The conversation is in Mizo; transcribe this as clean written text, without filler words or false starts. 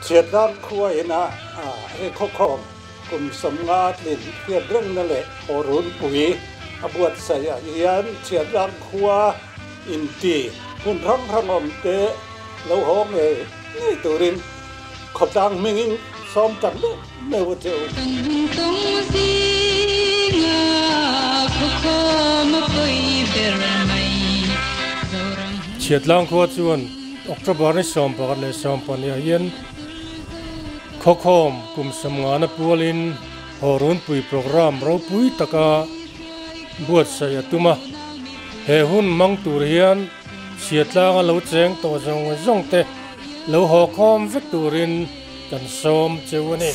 Chhiatlang khua ina hei khawkhawm kum 50 tlin hriat rengna leh haw runpui a buatsaih ah hian Chhiatlang khua inti hmun hrang hrang awm te lo haw ngei ngei turin khawtlang hmingin sawm tak meuh meuh a che u. Kan hun tawng zinga khawkhawm a pawi ber mai Zoram hun. Chhiatlang khua chuan October ni 11 leh 12 ah hian khawkhawm kum 50 na pualin haw runpui programme ropui taka buatsaih a tum a. He hun hmang tur hian Chhiatlanga lo cheng tawh zawng zawng te lo haw khawm vek turin kan sawm cheu a ni.